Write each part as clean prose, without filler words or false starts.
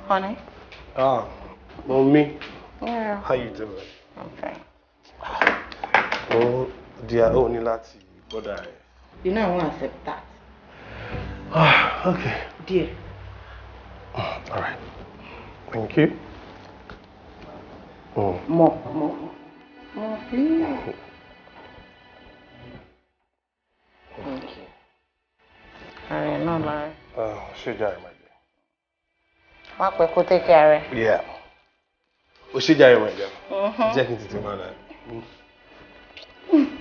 Honey? Ah, mommy. Yeah. How you doing? Okay. Oh, dear, ó ní láti bọ́dà ẹ̀. You know I won't accept that. Ah, okay. Dear. All right. Thank you. Mm. More, more, more, please. Thank you. All right, no, Larry. Ṣé jàre, my dear? Má pẹ́ kó take care rẹ̀. Yeah. Ó ṣé jàre, my dear. Jẹ́ kí n tètè máa lọ.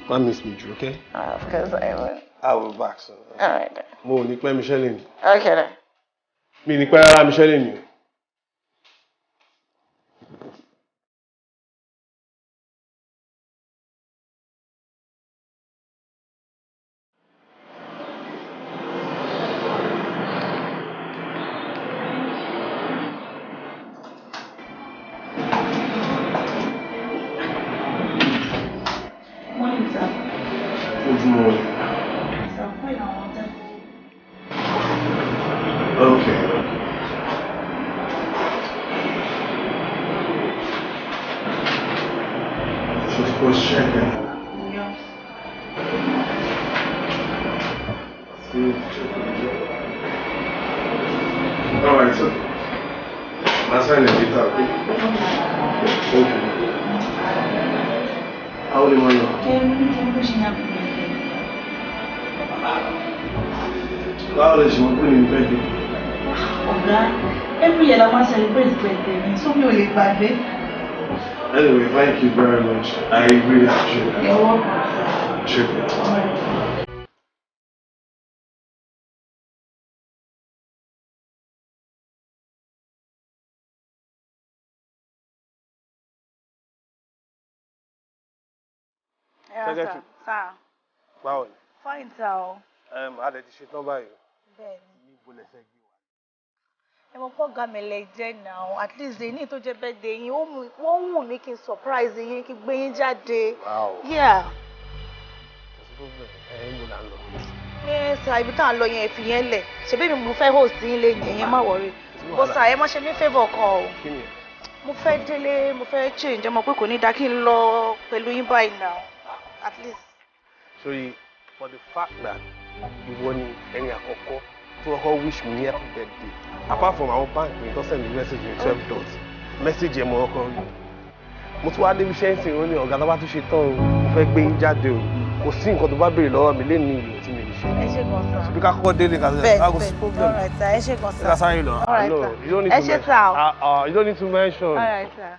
Má miss me jù, okay? Of course I will. I will be back soon. All right then. Mo ò ní pẹ́ Michelle ni. Okay then. Mi ní pẹ́ rárá Michelle ni. Morning, sir. Good morning. Sir, fine, I wanted. Okay. So of course check it. Yes. See, check it. All right, so I'll sign it later, okay? Thank you. How old are you? Kí ló ṣe happy birthday, sir? Báwo lè ṣe mọ̀ pé ní birthday? Ọ̀gá, every year la máa celebrate birthday mi, so mi ò lè gbàgbé. Anyway, thank you very much. I really appreciate that. You're welcome, sir. Check it. All right. Yeah, sir. Secretary. Sir. Báwo ni? Fine, sir. O. A lè ti ṣetán báyìí. Bẹ́ẹ̀ni. Níbo lẹ fẹ́ gbé wa? Ẹ mọ̀ pọ́ ga mi lẹ jẹ́ now. At least èyí tó jẹ́ birthday yín, wọ́n wù mí kí n surprise yín, kí n gbé yín jáde. Wow. Yeah. Kò sí problem. Ẹ ń bò là ń lọ. Yes, sir, ibi tá à ń lọ yẹn, fi yẹn lẹ̀. Ṣebí mi mo fẹ́ host yín lé yẹn, yẹn má worry. But sir, ẹ má ṣe mí favour kan o. Kí ni ẹ? Mo fẹ́ délé, mo fẹ́ change, ẹ mọ̀ pé kò ní dá kí n lọ pẹ̀lú yín báyìí now. At least. Sorry, for the fact that ìwọ ni ẹni àkọ́kọ́ tó kọ́kọ́ wish me happy birthday. Apart from àwọn bank mi tó send me message ní 12 dot. Message yẹn mo kọ́kọ́ rí. Mo tún wá débi iṣẹ́ ìsìn, ó ní ọ̀gá tó bá tún ṣe tán o, mo fẹ́ gbé yín jáde o. Kò sí nǹkan tó bá béèrè lọ́wọ́ mi lé ní ìlú tí mi lè ṣe. Ẹ ṣé gan, sir. Ṣebí ká kọ́kọ́ délé ká Bẹ́ẹ̀ ká kò sí bẹ́ẹ̀. problem. All right, sir. Ẹ ṣé gan, sir. Ká sáré lọ. All right, No, sir. you don't need Ẹ to ṣé, mention. sir. Ah, ah, you don't need to mention. All right, sir.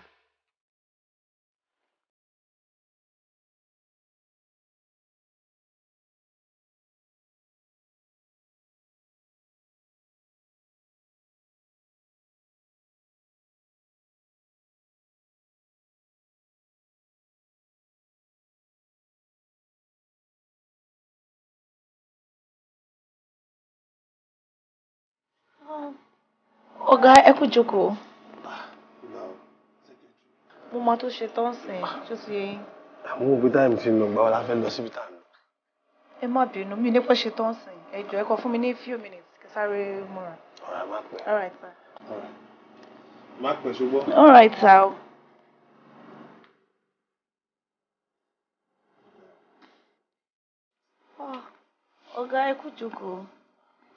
Ọ̀gá, ẹ kú jókòó. Mo máa tó ṣe tán sìn, tó ti yé yín. Àwọn òbí time ti lọ, gbà wọ́n la fẹ́ lọ síbi tá à ń lọ. Ẹ má bínú, mi ní pẹ́ ṣe tán sìn. Ẹ jọ̀ọ́, ẹ kọ fún mi ní few minutes kí sáré múra. Ọ̀rẹ́, má pẹ́. All right, sir. Má pẹ́ ṣùgbọ́n. All right, sir. Ah, ọ̀gá, ẹ kú jókòó.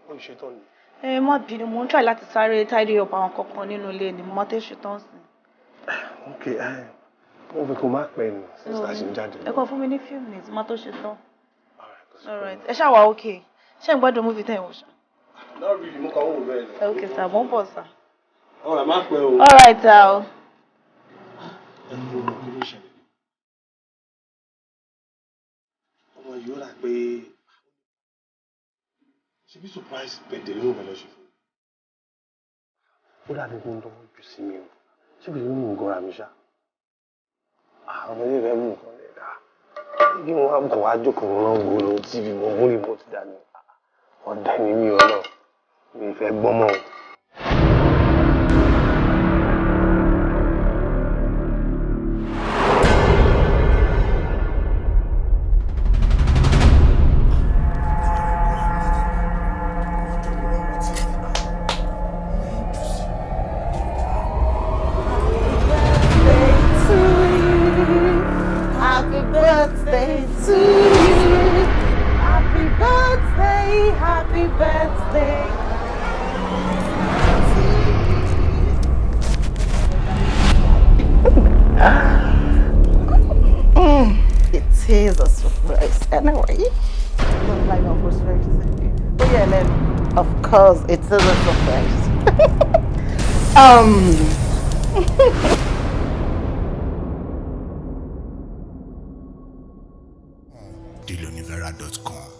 Ó ń ṣetán ni. Ẹ má bínú, mo ń try láti sáré tidy up àwọn kankan nínú ilé ni, mo máa tó ṣe tán sìn. Ok, wọ́n fi kó má pẹ́ ni since tá a ṣe ń jáde. Ẹ kọ fún mi ní few minutes, mo máa tó ṣe tán. Alright, kò sí All right. problem. Ẹ ṣáà wà okay. Ṣé ń gbádùn movie tẹ́ ẹ̀ wò ṣá? Not really, mo kàn ń wò bẹ́ẹ̀ ni. Okay, sir, mo ń bọ̀, sir. Alright, má pẹ́ o. All right, sir. Ẹnu ọmọ, kí ló ṣẹlẹ̀? Ọmọ yìí ó rà pé ṣebí surprise birthday ló ń fẹ́ lọ ṣe fún mi. Ó dàbí pé ń dánwó jù sí mi o. Ṣé kò sí mú nǹkan ra mi ṣá? Àwọn ọmọdé fẹ́ mú nǹkan lè dá. Kí wọ́n á kàn wá jókòó náà wo ló TV, mo mú remote dání. Ọ̀dẹ́ ni mí ọ náà. Mi ì fẹ́ gbọ́n mọ́ o. boy. Don't like uncle. Ó yẹ lẹ́nu. Of course, it is a surprise. DailyOnivera.com.